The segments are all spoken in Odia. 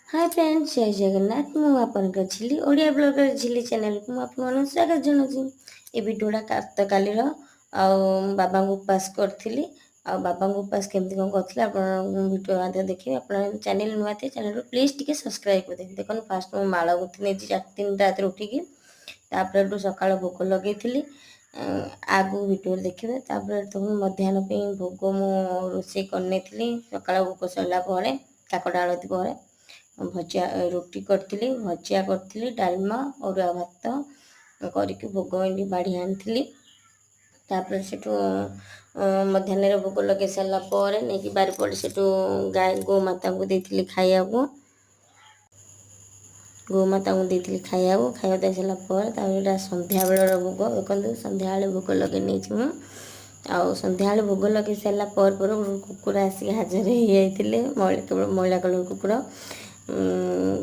ହାଏ ଫ୍ରେଣ୍ଡସ୍, ଜୟ ଜଗନ୍ନାଥ। ମୁଁ ଆପଣଙ୍କ ଝିଲି, ଓଡ଼ିଆ ବ୍ଲଗର ଝିଲି ଚ୍ୟାନେଲକୁ ମୁଁ ଆପଣମାନଙ୍କୁ ସ୍ୱାଗତ ଜଣାଉଛି। ଏ ଭିଡ଼ିଓଟା ଗତକାଲିର ଆଉ ବାବାଙ୍କୁ ଉପାସ କରିଥିଲି। ଆଉ ବାବାଙ୍କୁ ଉପାସ କେମିତି କ'ଣ କରିଥିଲି, ଆପଣ ଭିଡ଼ିଓ ମଧ୍ୟ ଦେଖିବେ। ଆପଣ ଚ୍ୟାନେଲ ନୂଆ ଥିବେ, ଚ୍ୟାନେଲକୁ ପ୍ଲିଜ୍ ଟିକେ ସବସ୍କ୍ରାଇବ୍ କରିଦେବେ। ଦେଖନ୍ତୁ, ଫାଷ୍ଟ ମୁଁ ମାଳ ଗୁନ୍ଥି ନେଇଛି 3ଟା ରାତିରେ ଉଠିକି। ତାପରେ ଏଠୁ ସକାଳ ଭୋଗ ଲଗେଇଥିଲି, ଆଗକୁ ଭିଡ଼ିଓରେ ଦେଖିବେ। ତାପରେ ଦେଖନ୍ତୁ, ମଧ୍ୟାହ୍ନ ପାଇଁ ଭୋଗ ମୁଁ ରୋଷେଇ କରିନେଇଥିଲି। ସକାଳ ଭୋଗ ସରିଲା ପରେ, କାକଟ ଆଳତି ପରେ ଭଜା ରୁଟି କରିଥିଲି, ଭଜା କରିଥିଲି, ଡାଲମା, ଅରୁଆ ଭାତ କରିକି ଭୋଗ ଏମିତି ବାଢ଼ି ଆଣିଥିଲି। ତାପରେ ସେଠୁ ମଧ୍ୟାହ୍ନରେ ଭୋଗ ଲଗେଇ ସାରିଲା ପରେ ନେଇକି ବାରିପଟେ ସେଠୁ ଗାଈ ଗୋମାତାଙ୍କୁ ଦେଇଥିଲି ଖାଇବାକୁ। ଗୋମାତାଙ୍କୁ ଦେଇଥିଲି ଖାଇବାକୁ। ଖାଇବାକୁ ଦେଇ ସାରିଲା ପରେ ତାପରେ ଏଇଟା ସନ୍ଧ୍ୟାବେଳର ଭୋଗ। ଦେଖନ୍ତୁ, ସନ୍ଧ୍ୟାବେଳେ ଭୋଗ ଲଗେଇ ନେଇଛି ମୁଁ। ଆଉ ସନ୍ଧ୍ୟାବେଳେ ଭୋଗ ଲଗେଇ ସାରିଲା ପରେ ପରେ ଗୋଟେ କୁକୁର ଆସିକି ହାଜର ହେଇଯାଇଥିଲେ, କେବଳ ମଇଳା କଲର୍ କୁକୁର।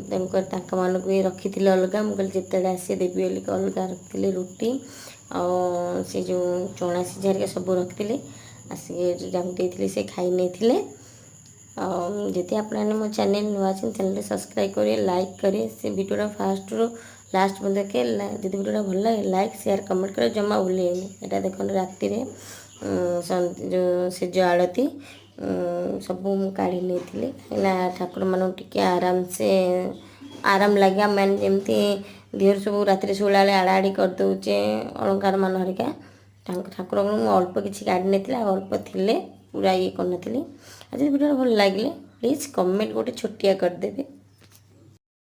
ତେଣୁକରି ତାଙ୍କମାନଙ୍କୁ ବି ରଖିଥିଲି ଅଲଗା। ମୁଁ କହିଲି ଯେତେବେଳେ ଆସିବେ ଦେବି ବୋଲିକି ଅଲଗା ରଖିଥିଲି। ରୁଟି ଆଉ ସେ ଯେଉଁ ଚଣା ସିଝା ହେରିକା ସବୁ ରଖିଥିଲି। ଆସିକି ଏଠି ତାଙ୍କୁ ଦେଇଥିଲି, ସେ ଖାଇ ନେଇଥିଲେ। ଆଉ ଯଦି ଆପଣମାନେ ମୋ ଚ୍ୟାନେଲ୍ ନୂଆ ଅଛନ୍ତି, ଚ୍ୟାନେଲ୍ଟି ସବସ୍କ୍ରାଇବ୍ କରିବେ, ଲାଇକ୍ କରିବେ। ସେ ଭିଡ଼ିଓଟା ଫାଷ୍ଟରୁ ଲାଷ୍ଟ ପର୍ଯ୍ୟନ୍ତ ଦେଖିବେ। ଯଦି ଭିଡ଼ିଓଟା ଭଲ ଲାଗେ, ଲାଇକ୍, ସେୟାର, କମେଣ୍ଟ କରିବେ ଜମା ଭୁଲିବେନି। ଏଇଟା ଦେଖନ୍ତୁ, ରାତିରେ ଯେଉଁ ସେଜ ଆଳତି ସବୁ ମୁଁ କାଢ଼ି ନେଇଥିଲି, କାହିଁକିନା ଠାକୁରମାନଙ୍କୁ ଟିକେ ଆରାମସେ ଆରାମ ଲାଗେ। ଆମେ ଯେମିତି ଦେହରୁ ସବୁ ରାତିରେ ଶୋଇଲା ବେଳେ ଆଡ଼ାଆଡ଼ି କରିଦେଉଛେ ଅଳଙ୍କାର ମାନ ହେରିକା, ତାଙ୍କ ଠାକୁରଙ୍କୁ ମୁଁ ଅଳ୍ପ କିଛି କାଢ଼ି ନେଇଥିଲି ଆଉ ଅଳ୍ପ ଥିଲେ, ପୁରା ଇଏ କରିନଥିଲି। ଆଉ ଯଦି ଭିଡ଼ିଓଟା ଭଲ ଲାଗିଲେ, ପ୍ଲିଜ୍ କମେଣ୍ଟ ଗୋଟେ ଛୋଟିଆ କରିଦେବେ।